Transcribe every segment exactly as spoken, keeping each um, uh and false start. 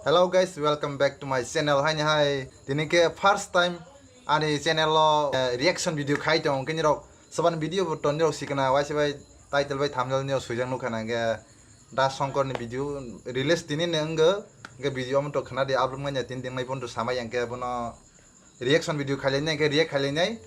Hello guys, welcome back to my channel. Haini hai, tini khe first time ani channel o, eh, reaction video khai tongo. Kini rok saban video bo toni rok sikna waisa bai title bai thumbnail ni swijak nukha na, hwnkhe Das Shankar ni video release tini ni wngkha, hwnkhe video omo to khna di upload manya tin tin mai pon to samai yang khe bono reaction video khailai nai, hwnkhe react khailai nai.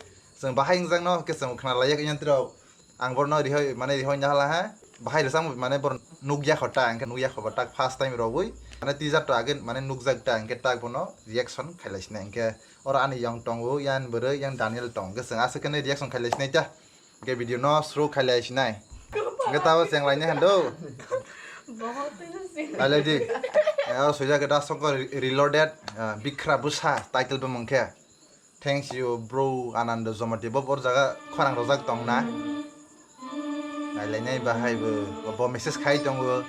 Chwng bahai wngjakno hwnkhe chwng khna lai yak yang tirok. Ang borno rihoi, mane rihoi nahalaha, bahai rwchapmung mane bor nukya kho ta, hwnkhe nukya kho ba tak first time rogwi, mane teaser to age mane nukjak ta, hwnkhe tak bono reaction khailai sinai, hwnkhe oro ani yang tongo, yang bwrwi, yang Daniel tong, hwnkhe chwng aswk khe reaction khailai sinai ta, hwnkhe video no suru khailai sinai, hwnkhe tabo chenglaini hando. Khailai di. Eh, oro swijak khe Das Shankar Reloaded, eh, Bikhra Bwsa title bwmung khe. Thanks you bro Anando Jomati, bo bor jaga khorang rojak tong na. Nailainai bahai bo, bo message khai tongo.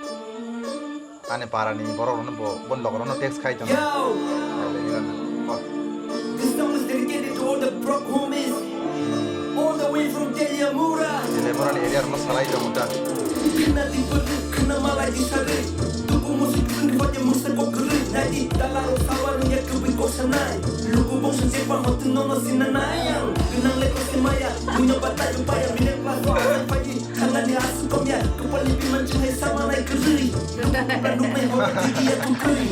Ani para ni borok rok no bo, bon logor rok no text khai tongo. Yo! Nailainai rok no. Oh. This song is dedicated to all the broke homies, all the way from Telia Mura. Jile borok ni area rok no salai tongo ta. Khna di bwrwi, khna malai di sarwi. Duku musu kung khe bade musa kok kwrwi. Nai di dala rok sawa rung ya kwbwi kok sanai. Luku bongso je pa hotun no no sinna nai ang. Gwnang le kok se maya, muino batai rung paya. Middle class rok asai phaidi, thangani aswk kom ya. Kwpal ni biman chwng hai sama nai kwrwi. Nukla nuknai horo tigi ya kwrwi.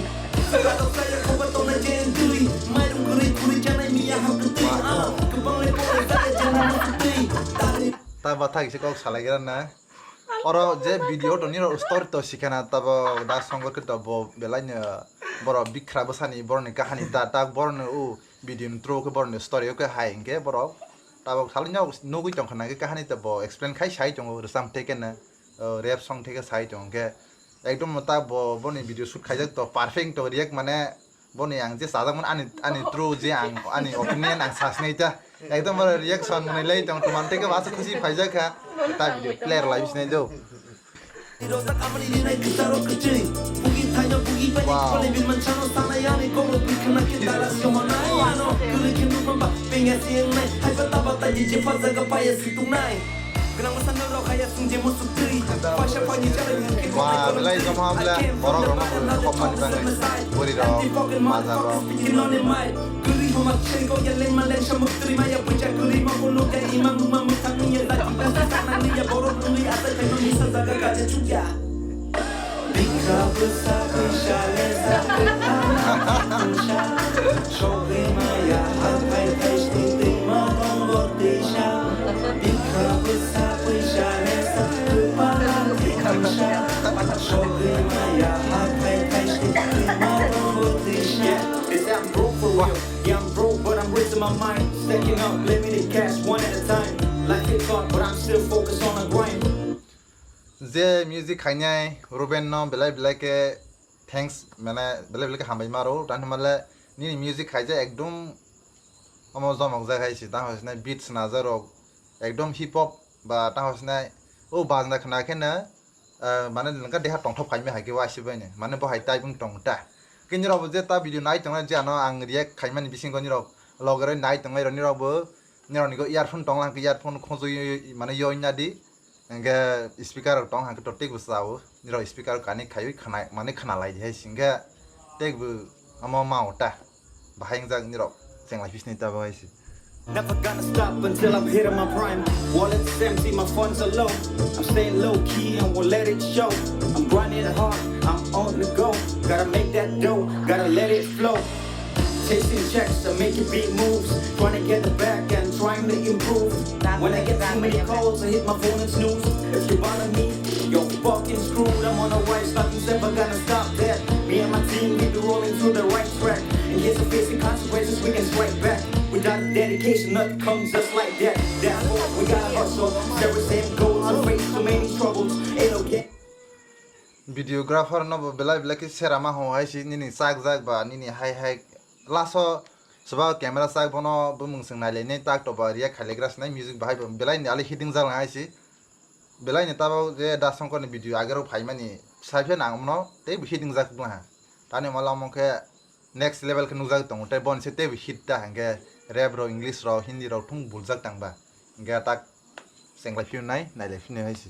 Saka rok saya khoba tongnai je twi. Mairung kwrwi kwrwi chanai miya ha kwtwi. Ah, kwbang le kok le jaya jana no kwtwi. Tari. Ta bathak se kok salai gra na. Oro je video to nini story to sikha na, tabo Das Shankar khe to bo belai no borok Bikhra Bwsani borok ni kahani ta, tak borok no o video ni through khe borok ni story o khe hai hwnkhe borok tabok salai no nugwi tongkha na khe kahani to bo explain khai sai tongo, rwchapmung theke no, o, rap song theke sai tongo hwnkhe ekdom ta bo boni video shoot khaijak to perfect to react mane Boni ang je chajakmani ani, ani true je ang ani opinion ang sa sinai ta. Ekdom boro reaction manwi lai tong, tongmani tei khe bo aswk khusi phaijak kha. Ta video player lai sinai do. Wow. Wah, belai joma hamle, borok rokno khopmani bagwi bwrwi rok, maja rok. Bikha bwsa bwsa le sa kwthang tongsa. Sogwi maya hathai thaisni twima tongo twisa. Bikha bwsa bwsa le sa kwpala thwi tongsa. Sogwi maya hathai thaisni twima tongo twisa. They say I'm broke for real. Yeah, I'm broke, but I'm rich in my mind. Stacking up limited cash one at a time. Life is hard, but I'm still focused on the grind. Je music khainai Ruben no belai belai khe thanks, mane belai belai khe hambai maro, tang hinmale nini music khaijak ekdom omo jomok jak hai se, tang hosnai beat snajak rok ekdom hip hop ba tang hosnai o bajna khna khe no, ah, mane nangkha deha tongthok khaimai hai khe waisi bai ni, mane bo hai type wng tong ta. Khe nirok bo je ta video nai tongnai je ano ang react khaimani bisingo nirok logeroi nai tongnai rok, nirok bo nirok ni earphone tongla hwnkhe earphone khonjoi mane yoi na di. Hingke speaker rok tong hangke to teibo sao, nirok speaker connect khaiwi khna, mane khna lai di hai se hingke teibo omo ma ota bahai wngjak nirok chenglai phisni ta bahai se. Never gonna stop until I'm hitting my prime. Wallet's empty, my funds are low. I'm staying low key and won't let it show. I'm grinding hard, I'm on the go. Gotta make that dough, gotta let it flow. Chasing checks to make it big moves. Trying to get the bag and trying to improve. When I get too many calls, I hit my phone and snooze. If you bother me, you're fucking screwed. I'm on a rise, nothing's ever gonna stop that. Me and my team, we be rolling through the right track. In case of facing consequences, we can strike back. Without dedication, nothing comes just like that. Therefore, we gotta hustle, share the same goals, and face too many troubles. Ain't no game. Videographer no bo belai belai khe sera ma ho hai si nini chak jak ba nini hai hai last o swba camera chak bono bumung swng nai lai nai tak to ba react khai lai gra sinai music bahai bo belai ni ali hitting jak lang hai si belai ni tabok je Da Shankar ni video age rok phai mani sai phe nang mano tei bo hitting jak bwla ha tani mala omo khe next level khe nukjagwi tongo, tei boni se teibo hit ta hwnkhe rap rok, English rok, Hindi rok thung buljak tang ba, hwnkhe tak chenglai phiyok nai, nailai phiyok nai hai se.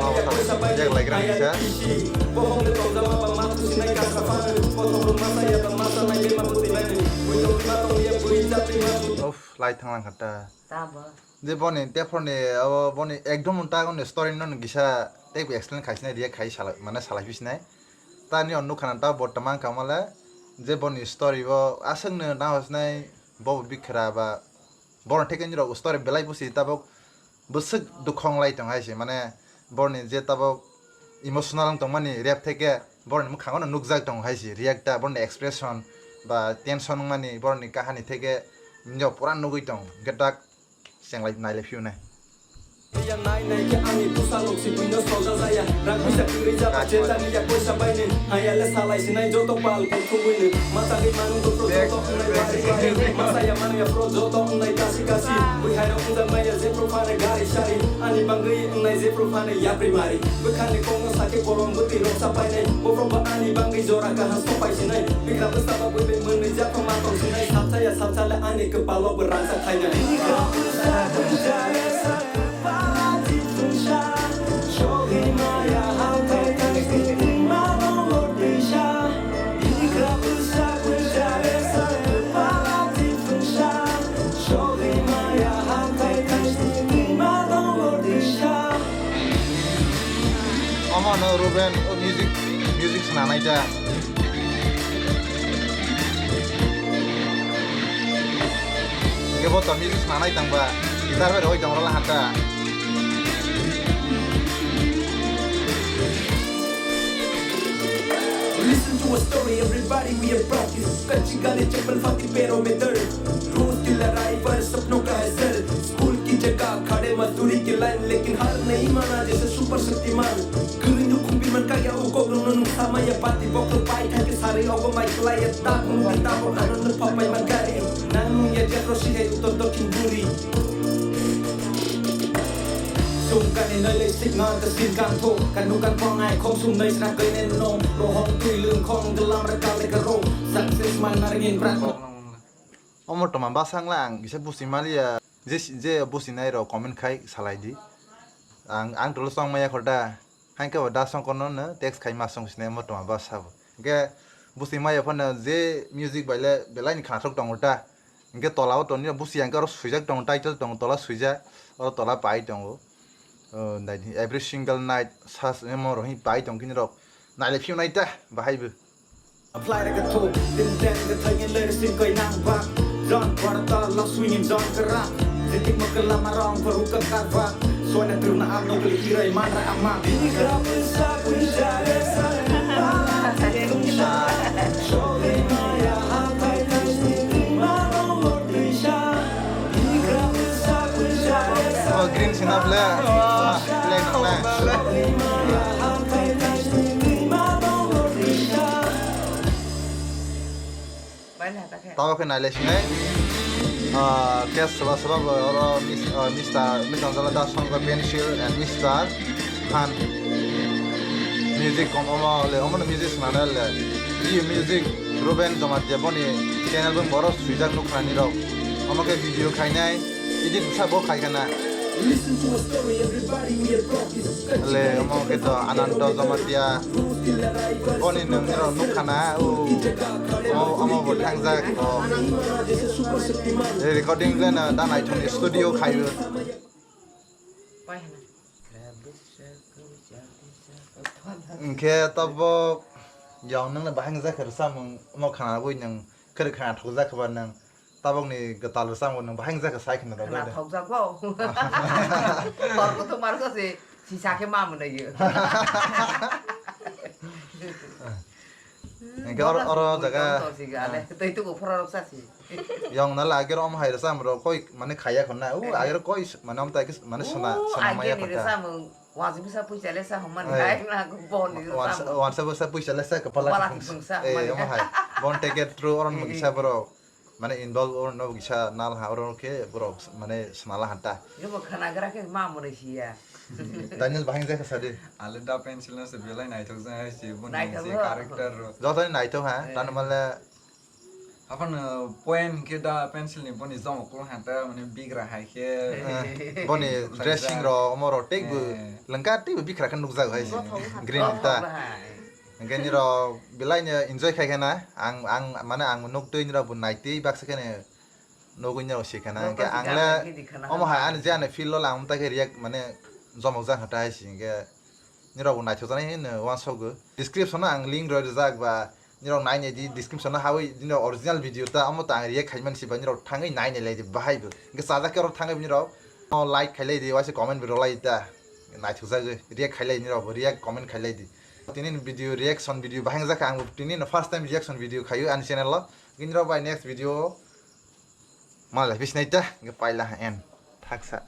Mama bo tabuk jak lai gra kisa. Uff, lai thang lang kha ta. Tamo. Je boni tephor ni abo boni ekdom ta ni story no kisa tei explain khai sinai, react khai sala, mane salai phi sinai. Tani on nukha na ta bo tamang kha male je boni story bo aswk no na hosnai bo bikhra ba Borok theke nini rok story belai pusi tabuk bwswk dukhong lai tong hai se, mane borokni je tabuk emotional wng tongmani rap theke borokni mwkhango no nukjak tong hai se, react ta borokni expression ba tension wngmani borokni kahani theke nini rok pura nugui tong hwnkhe tak chenglai nailai phiyunai. Nai nai khe ani bwsa rok si buino soja jaya. Rang bisa kwrwi jaba je tani ya koisa baini. Hayale salai sinai joto pal kok thumui ni. Masa ri manu to pro joto wngnai bari bari. Masa ya manu ya pro joto wngnai kasi kasi. Bui hai rok wngjak maya je pro phane gari sari. Ani bangwi wngnai je pro phane yapri mari. Bwkhani kongo sakhe kolom bwtwi rok sapainai. Bophrom ba ani bangwi jora kaham sopai sinai. Bikra bwsa ba bui bai mwnwi japhang ma tong sinai. Sapsa ya sapsa le ani kwpalo bo rangsa khainai. Omo no Ruben o music, music swnamnai ta. Hingke bo to music swnamnai tangba, guitar bai roi tong rwla hata. Listen to a story, everybody, we are practice. Kachi gale chappal fati pero mein dard. Roz ki ladai par sapno ka hai sar. School ki jagah khade mazdoori ki line, lekin har nahi mana jaise super shaktiman. Kwrwino khumbi man kaya o kok rwngno nwng samaya bati bokol pai thangkhe sarwi obo mai kwlaiya ta khumbi ta bo ano nwng phapai man gari. Nang nwng ya jepro si hai uttor dokhin buri. Sungkani nai lai sik ngan ka sin kan tho kan nu kan pong ai khom sum nai sna kai nen no rohong tui lung khong gelam ra kal ka ro success man nar ngin brak. Omo toma basang lang bisa busi maliya. Je, je businai rok comment khai salai di. Ang, ang tolo song maya khorda. Hain khe bo da song kono no text khai ma song sinai mo toma ba sabo. Hingke busi maya phano je music bai le belai ni khasok tongo ta. Hingke tola o toni busi hingke oro swijak tongo, title tongo, tola swijak, oro tola pai tongo. O, dai di, every single night sas emo rohi pai tong kini rok. Nai le phiu nai ta, bahai bo. Apply ra ka thuk, tin ten ka thai ngin le sing koi nang bak. Jon kwarta la swing in jon ka rak. Zitik ma ka lama rong ko ruka kar bak. Soina tirna am no kli irai man ra ama. Bini ka pisa pisa re sa. Shoge maya ha thai thai sing ma rong lo tisha. Bini ka pisa pisa re sa. Oh, green sinap le. Ah, black, black. Shoge maya ha thai thai sing ma rong lo tisha. Tabok khe nailai sinai. Ah, case soba soba bo oro mis-, ah, Mister, Mister Anjala Das Songkar Pencil and Mister Khan. Music kom omo le, omo no music swnamnai le. Video music Ruben Jamatia boni channel bo oro swijak nukha nini rok. Omo khe video khainai. Edit bwsa bo khai khana. Le omo khe to Ananto Jamatia. Boni nwng nirok nukha na, o, o, omo bo thangjak, o. Recording le na da naithokni studio khai o. Hwnkhe tabok yong nwngno bahai wngjakha rwchapmung, omo khanabui nwng khe khana thokjakha ba nwng tabokni gwtal rwchapmung nwng bahai wngjakha sai khna rwgwi de. Khana thokjago. Hor kuthuk marwkha se sisa khe ma mwnaiyo. Hwnkhe oro, oro jaga. Tong tong si ga le. Tei tuku phora rok sa si. Yong nala agero omo hai rwchapmung rok koi mane khaya khonna. U agero koi s-, mane omo tai khe s-, mane sona, sona maya ageni khonna. Rwchapmung wajibisa puisa le sa hwnmani hai na bon ni rwchapmung. Wansa, wansa busa puisa le sa kwpala kwpala kwpung kwpung sa. Eh, hwnmani. Omo hai. Bon teke through oron mungsa borok. Mane involve oro no kisa nal ha oro khe borok mane swnala hanta. Ebo khana gra khe ma mwnai siya. Daniel bahai wngjakha sadi. Ale da pencil no se belai naithok jang hai si boni si character ro. Joto ni naithok ha, tano male. Apan point khe da pencil ni boni jomok klo hanta mane bigra hai khe. Boni dressing ro omo ro tei bo lengka tei bo bikra khe nukjak hai si. Green ta. Hwnkhe nirok belai no enjoy khai khana, ang, ang, mane ang nuk twi nirok bo naitwi baksa kheno nugwi nirok si khana. Hwnkhe ang le omo hai ani je ani field o le ang tai khe react mane jomok jak kha tai si hwnkhe nirok bo naithok jani hino uansukgo. Description o ang link roi rijak ba nirok nai nai di description o hawi nirok original video ta omo ta ang react khai mani si ba nirok thangwi nai nai lai di bahai bo. Hwnkhe chajak khe oro thangwi nirok like khai lai di waisa comment bo rw lai ta naithok jagwi react khai lai nirok bo react comment khai lai di. Tini ni video reaction video bahai wngjakha ang tini no first time reaction video khaio ani channel o. Gini rok bai next video o malai bisnai ta hwnkhe paila ha en thaksa.